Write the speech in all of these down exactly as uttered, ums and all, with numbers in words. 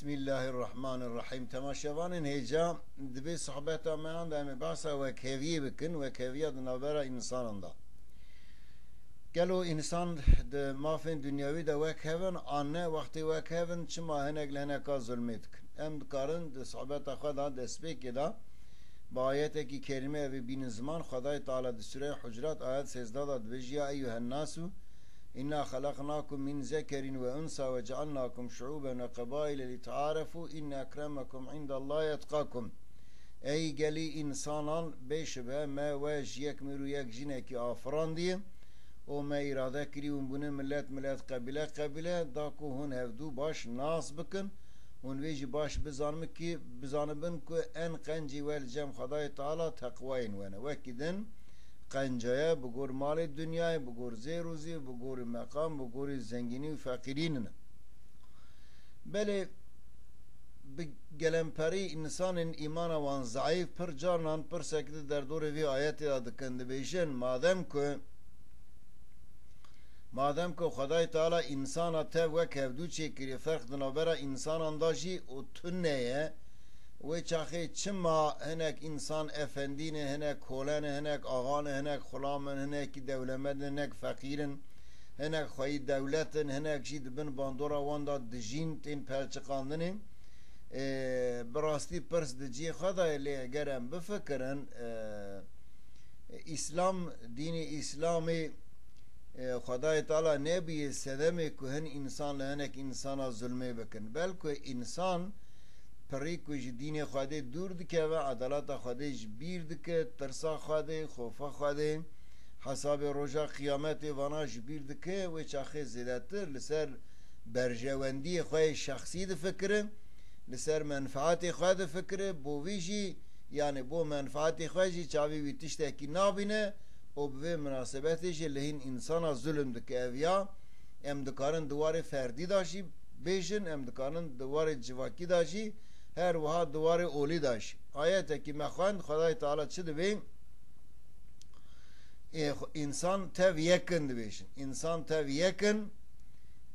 Bismillahirrahmanirrahim. Temaşevanên hêja, di vê sohbeta me an de em ê behsa wekheviyê bikin, wekheviya di navbera însanan de. Gelo însan di mafên dinyawî de wekhev in an ne? Wextê wekhev in, çima hinek li hineka zulmê dikin? Em dikarin di sohbeta xwe de, destpêkê de, bi ayetekî kerîme evê bînin ziman. Xwedayê Teala di Sûreya Hucurat ayet sêzdeh de dibêje, "Ya eyyuhen nasu, inna xelaqnakum min zekerin ve unsa ve cealnakum şuuben ve qebaile li tearefu inne ekremekum indallahi etqakum." Ey gelî însanan, bêşibe me we ji yek mir û yek jinekî afirandiye û me îrade kirî hûn bûne milet milet, qebîle qebîle, da ku hûn hevdû baş nas bikin, hûn vê jî baş bizanibin ki, bizanibin ku en qencî we li cem Xwedayê Teala teqwayên we ne. Wekî din qenca ye bi gor malê dinyayê, bi gor zêr û zîv, bi gorî meqam, bi gorî zengînî û feqîrî nine. Belê, bi gelemperî însanên îmana wan zeîf pir carnan pirsek di derdorê vê ayetê de dikin, dibêjin, madem ku, madem ku Xwedayê Teala însana tev wek hevdû çêkiriye, ferq di navbera însanan de jî û tune ye, wê çaxê çima hinek însan efendî ne, hinek kole ne, hinek axa ne, hinek xulam in, hinekî dewlemend in, hinek feqîr in, hinek xweyî dewlet in, hinek jî di bin bandora wan de dijîn tên pelçiqandinê. Ê, bi rastî pirs di cihê xwe de ye, lê eger em bifikirin, ê, Îslam, dînê Îslamê, ê, Xwedayê Teala nebûye sedemê ku hin însan li hinek însana zulmê bikin. Belku însan pirî ku ji dînê Xwedê dûr dikeve, edaleta Xwedê ji bîr dike, tirsa Xwedê, xofa Xwedê, hesabê roja qiyametê, vana ji bîr dike, wê çaxê zêdetir li ser berjewendiyê xwe yê şexsî difikire, li ser menfaetê xwe difikire, bo vî jî, yanî bo menfaetê xwe jî çavê wî tiştekî nabîne û bi vê minasebetê jî li hîn însana zulm dike. Ev ya em dikarin di warê ferdî de jî bêjin, em dikarin di warê civakî de jî, her wiha di warê olî de jî. Ayetekî me xwend, Xwedayê Teala çi dibê? Ê, xwe-, însan tev yek in dibêjin. Însan tev yek in.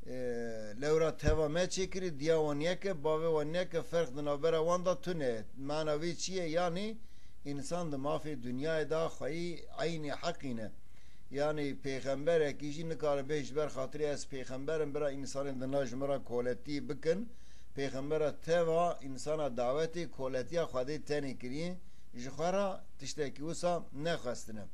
Ê, lewra teva me çêkirî, diya wan yek e, bavê wan yek e, ferq di navbera wan de tune ye. Mana vê çi ye? Yanî însan di mafê dinyayê de xweyî eynî heqî ne. Yanî pêxemberekî jî nikare bê ji ber xatirê ez pêxember im, bira însanên dina ji min re koletî bikin. Pêxembera teva însana dawetê koletiya Xwedê tenê kiriye, ji xwe re tiştekî wisa nexwestine.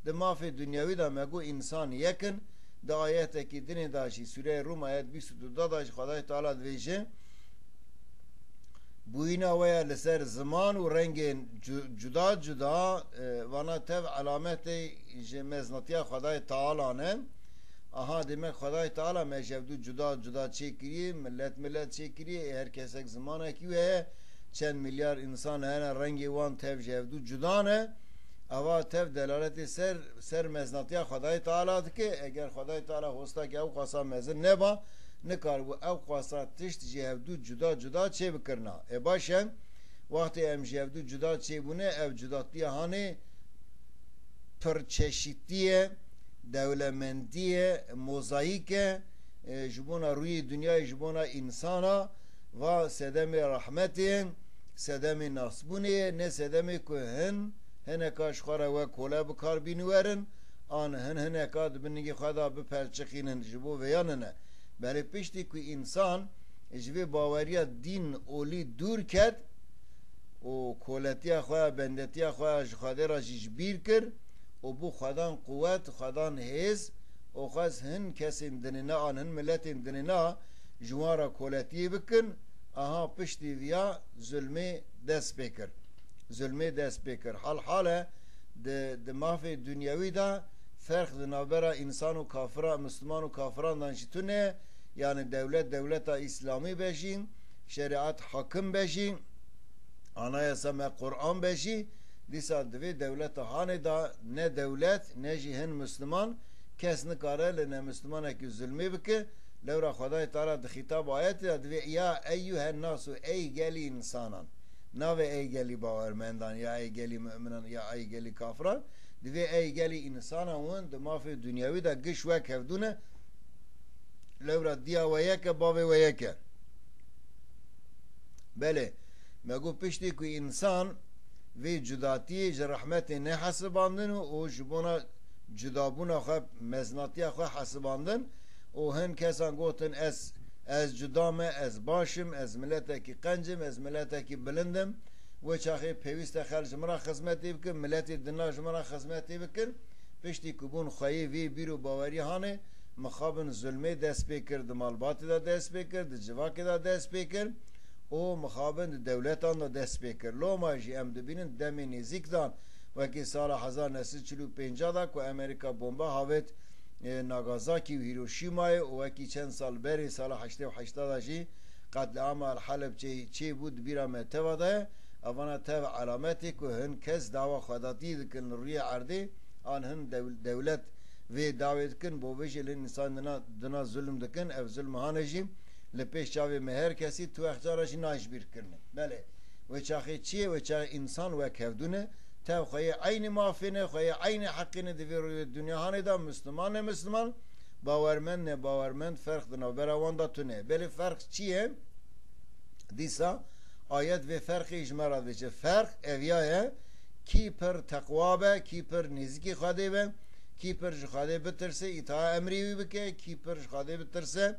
Di mafê dinyawî de me got însan yek in, di ayetekî dinê de jî, Sûreyê Rûm ayet bîst û du de jî Xwedayê Teala dibêje, bûyîna we ya li ser ziman û rengên cu-, cuda cuda, e, vana tev elametê ji meznatiya Xwedayê Teala ne. Aha, demek Xwedayê Teala me ji hevdû cuda cuda çêkiriye, milet milet çêkiriye, ê her kesek zimanekî wê heye, çend milyar însan hene, rengê wan tev ji hevdû cuda ne. Ava tev delaletê ser, ser meznatiya Xwedayê Teala dike. Eger Xwedayê Teala hostakî ew qasa mezin neba, nikaribû ew qasa tişt ji hevdû cuda cuda çêbikirina. Ê baş e, wextê em ji hevdû cuda çêbûne, ev cudatiya hanê pirçeşîtî ye, dewlemendî ye, mozayîk e, e, ji bona rûyê dinyayê, ji bona însana, va sedemê rehmetê ye, sedemê nasbûnê ye, ne sedemê ku hin, hineka ji xwe re wek kole bi kar bîniwerin, an hin hineka di bin ningê xwe de bipelçiqînin, ji bo vêya nine. Belê piştî ku însan ji vê baweriya dîn olî dûr ket û koletiya xwe ya, bendetiya xwe ya ji Xwedê re jî ji bîr kir û bû xwedan quwet, xwedan hêz û xwest hin kesên dinêna an hin miletên dinêna ji wan re koletiyê bikin, aha piştî viya zulmê dest pê kir. Zulmê dest pê kir. Hal hal e di, di mafê dinyewî de ferq di navbera însan û kafira, misliman û kafiran dan jî tune, yanî dewlet dewleta îslamî be jî, şerîet hakim be jî, anayasa me Quran be jî, dîsa di vê dewleta hanê de ne dewlet ne jî hin misliman kes nikare li nemislimanekî zulmê bike. Lewra Xwedayê Teala di xîtab ayetê de divê, "Ya eyyuhen nasu, ey gelî însanan." Navê ey gelî bawermendan, ya ey gelî mu'minan, ya ey gelî kafiran. Divê ey gelî însanan win di mafê dinyawî de giş wek hevdû ne. Lewra diya we yek e, bavê we yek e. Belê, me got piştî ku însan vê cudatiyê ji rehmetê nehesibandin û, û ji bona cudabûna xwe, meznatiya xwe hesibandin û hin kesan gotin, ez, ez cuda me, ez baş im, ez miletekî qenc im, ez miletekî bilind im. Wê çaxê pêwîst e xelk ji min re xizmetê bikin, miletê dina ji min re xizmetê bikin. Piştî ku bûn xweyê vê bîr û bawerî hanê, mixabin zulmê dest pê kir, di malbatê de dest pê kir, di civakê de dest pê kir û mixabin di dewletan de dest pê kir. Loma jî em dibînin demê nêzîk dan, wekî sala hezar neh sed çil û pênc de ku Amerîka bomba havêt, e, Nagasaki û Hiroşîmayê û wekî çend sal berê sala heştê û heşt de jî qetlîama El Heleb çê, çêbû, di bîra me teva de ye. Evana tev elametê ku hin kes dawa xwedatiyê dikin li rûyê erdê, an hin dew-, dewlet vê dawê dikin, bo vê jî li însan dina, dina zulm dikin. Ev zulm hane jî li pêş çavê me her kesî tu excara jî nayê ji bîr kirine. Belê, wê çaxê çi ye? Wê çaxê însan wek hevdû ne, tev xweyê eynî mafê ne, xweyê eynî heqê ne di vê rûyê dinya hanê de, Misliman ne Misliman, bawermend ne bawermend, ferq di navbera wan de tune. Belê ferq çi ye? Dîsa ayet vê ferqê ji me re diçe. Ferq eviya ye, kî pir teqwa be, kî pir nêzîkî Xwedê be, kî pir ji Xwedê bitirse, îtaa emrê wî bike, kî pir ji Xwedê bitirse,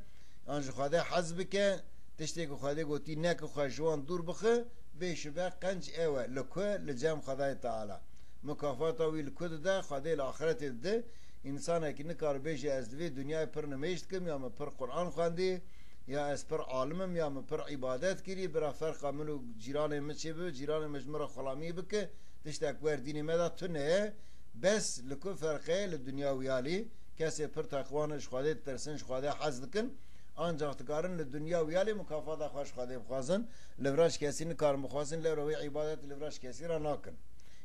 yan ji Xwedê hez bike, tiştê ku Xwedê gotî neke, xwe ji wan dûr bixe, bê şibe qenc ew e. Li ku? Li cem Xwedayê Teala. Mukafata wî li ku dide? Xwedê li axretê dide. Însanekî nikare bêje, ez di vê dinyayê pir nimêj dikim, ya min pir Quran xwendî, ya ez pir alim im, ya min pir îbadet kirî, bira ferqa min û cîranê min çê bibe, cîranê min ji min re xulamî bike, tiştek wer dînê me de tune ye. Bes li ku ferqe ye? Li dinya û yalî kesê pir teqwa ne, ji Xwedê ditirsin, ji Xwedê hez dikin, ancax dikarin li dinya û yalî mukafata xwe ji Xwedê bixwazin. Li vira ji kesî nikarin bixwazin, lewra wê îbadet li vira ji kesî re nakin.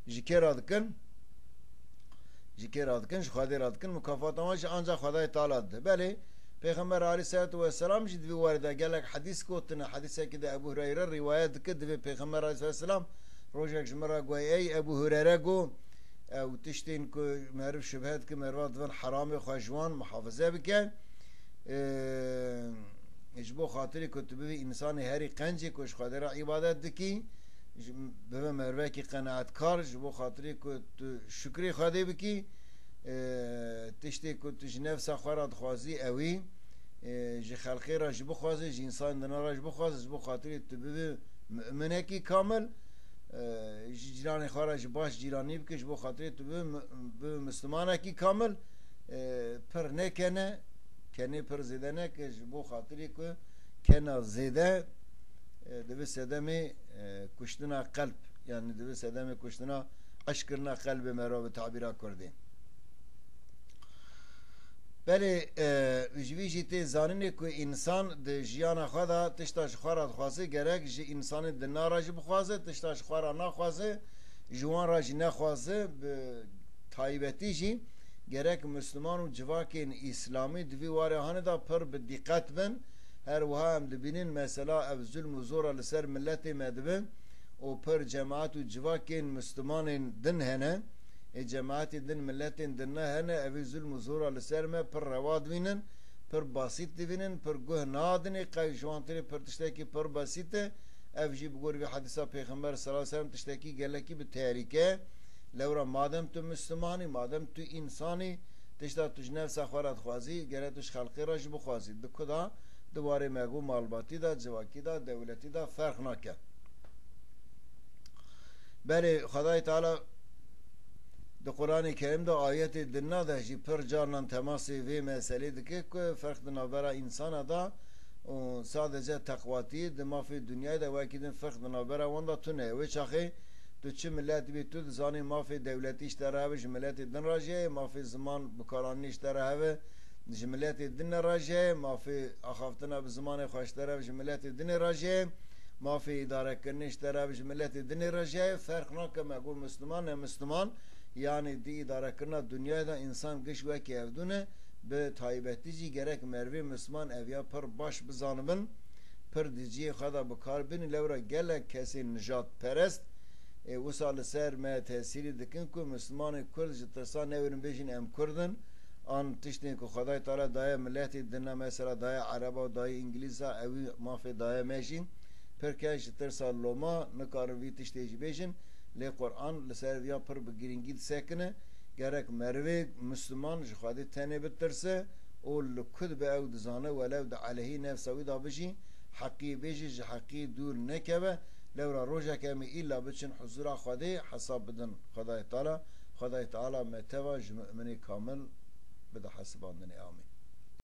Ji kê re dikin? Ji kê re dikin? Ji Xwedê re dikin. Mukafata wan jî ancax Xwedayê Teala dide. Belê, Pêxember aleyhisselatu vesselam jî di vê warê de gelek hedîs gotine. Hedîsekî de Ebu Hureyre rîwayet dike, divê Pêxember aleyhisselam rojek ji min re got, ey Ebu Hureyre, got, ew tiştên ku meriv şibhe dike, meriva divin heramê xwe ji wan muhafize bike. Ee, ji bo xatirê ku tu bibî însanê herî qencê ku ji Xwedê re îbadet dikî, ji, bibe merivekî qenaetkar, ji bo xatirê ku tu şukrê Xwedê bikî, e, tiştê ku tu ji nefsa xwe re dixwazî, ewî, e, ji xelqê re jî bixwaze, ji însan dina re jî bixwaze, ji bo xatirê tu bibî mu'minekî kamil, e, ji cîranê xwe re jî baş cîranî bike, ji bo xatirê tu bibî mu-, bibî mislimanekî kamil, e, pir nekene, kenê pir zêde neke, ji bo xatirê ku kena zêde, e, dibe sedemê, e, kuştina qelb, yanî dibe sedemê kuştina eşkirina qelbê me re bi tabîra kurdî. Belê, e, ji vî jî tê zanînê ku însan di jiyana xwe de tişta ji xwe re dixwaze, gerek ji însanê dina re jî bixwaze, tişta ji xwe re naxwaze, ji wan re jî nexwaze, bi taybetî jî gerek Misliman û civakên Îslamî di vî warê hanê de pir bi dîqet bin. Her wiha em dibînin mesela ev zulm û zora li ser miletê me dibe û pir cemaet û civakên Mislimanên din hene. Ê cemaetê din, miletên din ne hene, evî zulm û zora li ser me pir rewa dibînin, pir basît dibînin, pir guh nadinê, qey ji wan tirê pir tiştekî pir basît e. Ev jî bi gor vî hedîsa Pêxember sallallahu aleyhi ve sellem tiştekî gelekî bi terîke. Lewra madem tu Mislimanî, madem tu însanî, tişta tu ji nefsa xwe re dixwazî, gere tu ji xelqê re jî bixwazî. Di ku da? Di warê me got malbatî de, civakî de, dewletî de ferq nake. Belê, Xwedayê Teala di Quranê Kerîm de ayetê dina de jî pir carnan temasê vê meselê dike ku ferq di navbera însana de û sadece teqwatî di mafê dinyayê de wekî din ferq di navbera wan de tune ye. Wê çaxê tu çi milet bî, tu dizanî mafê dewletî ji te re hebe ji miletê din re jî heye, mafê ziman bikaranînê ji te re hebe ji miletê din re jî heye, mafê axaftina bi zimanê xwe ji te re hebe ji miletê dinê re jî heye, mafê îdarekirinê ji te re hebe ji miletê dinê re jî heye. Ferq nake me got Misliman ne Misliman, yanî di îdarekirina dinyayê de însan giş wekî hevdû ne, bi taybetî jî gerek merivê Misliman ev ya pir baş bizanibin, pir di cihê xwe de bi kar bînin. Lewra gelek kesên nijadperest, ê, wisa li ser me tesîrî dikin ku Mislimanê Kurd ji tirsa newêrin bêjin em Kurd in, an tiştên ku Xwedayê Teala daye miletê din e, mesela daye Ereba û daye Îngilîza, ewî mafê daye me jî. Pir kes ji tirsa loma nikarin vî tiştê jî bêjin, lê Quran li ser viya pir bi girîngî disekine. Gerek merivê Misliman ji Xwedê tenê bitirse û li ku dibe ew dizane, welew di elehî nefsa wî de bijî, heqî bêjî, ji heqî dûr nekeve. Lewra rojek em ê îlla biçin huzura Xwedê hesab bidin Xwedayê Teala. Xwedayê Teala me teva ji mu'minê kamil bide hesibandinê. Amîn.